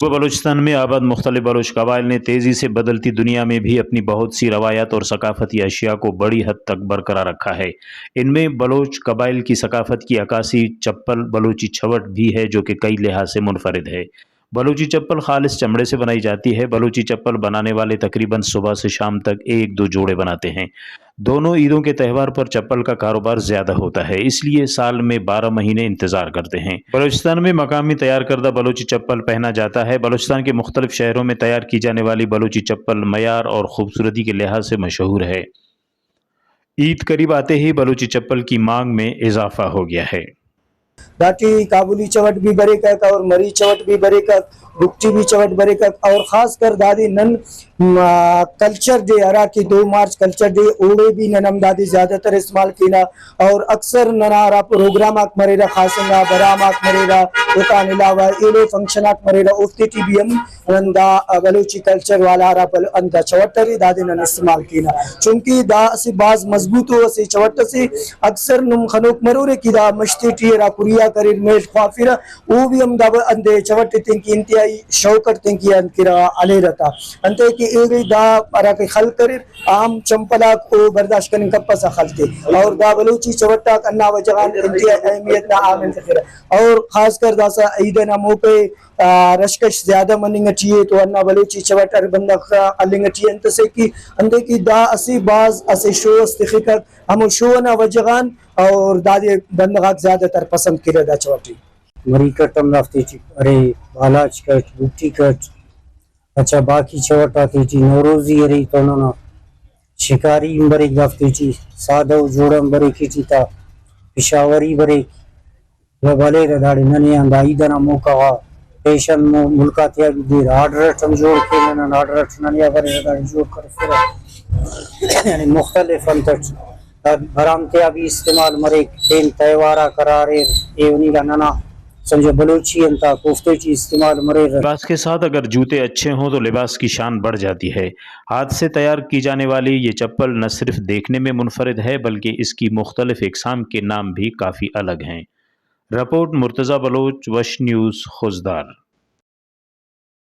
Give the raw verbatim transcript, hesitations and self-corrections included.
صوبہ بلوچستان میں آباد مختلف بلوچ قبائل نے تیزی سے بدلتی دنیا میں بھی اپنی بہت سی روایات اور ثقافتی اشیاء کو بڑی حد تک برقرار رکھا ہے۔ ان میں بلوچ قبائل کی ثقافت کی عکاسی چپل بلوچی چھوٹ بھی ہے، جو کہ کئی لحاظ سے منفرد ہے۔ بلوچی چپل خالص چمڑے سے بنائی جاتی ہے۔ بلوچی چپل بنانے والے تقریباً صبح سے شام تک ایک دو جوڑے بناتے ہیں۔ دونوں عیدوں کے تہوار پر چپل کا کاروبار زیادہ ہوتا ہے، اس لیے سال میں بارہ مہینے انتظار کرتے ہیں۔ بلوچستان میں مقامی تیار کردہ بلوچی چپل پہنا جاتا ہے۔ بلوچستان کے مختلف شہروں میں تیار کی جانے والی بلوچی چپل معیار اور خوبصورتی کے لحاظ سے مشہور ہے۔ عید قریب آتے ہی بلوچی چپل کی مانگ میں اضافہ ہو گیا ہے۔ داٹی کابلی چوٹ بھی بریکک اور مری چوٹ بھی بریکک، بگٹی بھی چوٹ بریکک، اور خاص کر دادے نن، م، کلچر ڈے ہرا کہ دو مارچ کلچر ڈے، اوڑے بھی نن ہم دادے زیادہ تر استعمال کینہ، اور اکثر ننا ہرا پروگرام آک مریرہ، خاص انگا برام آک مریرہ، اوکان علاوہ ایلو فنکشن آک مریرہ، اوفتے ٹی بھی ہم نن دا بلوچی کلچر والا ہرا بل-، انت دا چوٹ ارے، دادے نن استعمال کینہ، چونکہ دا اسہ بھاز مضبوط ءُ اسہ چوٹ اسے۔ اکثر نم خنوک مرورے کہ دا مش تیٹی ہرا کریاک اریر، میل خوافرہ، او بھی ہم دا ب-، انت چوٹ ءِ تینکہ انتہائی شوق اٹ تینکہ انت کرا ہلیرہ تا۔ انتئے کہ ایڑے دا ہراکہ خلق اریر، عام چمپل آک او برداشت کننگ کپسہ خلق ءِ، اور دا بلوچی چوٹ آک ہندا وجہ غان انتہائی اہمیت نا حامل تخرہ، اور خاص کر داسہ عید ئنا موقع ءِ آ، رش کش زیادہ مننگ ٹی ءِ، تو ہندا بلوچی چوٹ ہر بندغ تا ہلنگ ٹی ءِ۔ انت سے کہ، انتئے کہ دا اسہ بھاز اسہ شو اس تخکک، ہمو شو ئنا وجہ غان اور دادے بندغ آک زیادہ تر پسند کیرہ دا چوٹ ءِ۔ مریک اٹ ہم دافتے ٹی ارے، بالاچ کٹ، بگٹی کٹ، اچھا باقی چوٹ آتے ٹی نوروزی ارے تو ننا شکاری ہم بریک، دافتے ٹی سادہ و جوڑ ہم بریک، ایٹی تا پشاوری بریک۔ و بلیرہ داڑے ننے آن دا عید ئنا موقع غا پیشن مو-، ملک آتیا بھی دیر آرڈر اٹ ہم جوڑ کینہ، نن آرڈر اٹ ننے آ بریرہ داڑے جوڑ کرفرہ۔ یعنی مختلف انت اٹ دا برام تیا بھی استعمال مریک، پین تہوار آک ہرا اریر، ایہن انگا ننا سمجھو بلوچی انت آک اوفتے ٹی استعمال مریرہ۔ لباس کے ساتھ اگر جوتے اچھے ہوں تو لباس کی شان بڑھ جاتی ہے۔ ہاتھ سے تیار کی جانے والی یہ چپل نہ صرف دیکھنے میں منفرد ہے، بلکہ اس کی مختلف اقسام کے نام بھی کافی الگ ہیں۔ رپورٹ مرتضی بلوچ، وش نیوز، خضدار۔